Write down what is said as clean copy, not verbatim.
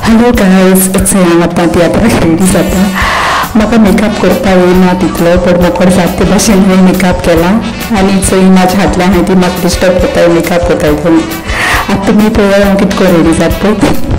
Hello guys, it's हांव आतां तियात्राक ready जाता. म्हाका मेकअप करपा येयना तितलो, पण मोकोड जाता ते भाशेन हांवें मेकअप केला आनी चोय म्हाज्या हातल्यान हांवें ती म्हाका डिस्टर्ब करताय मेकअप करताय थंय. आतां तुमी पळय हांव कितको रेडी जाता पळय.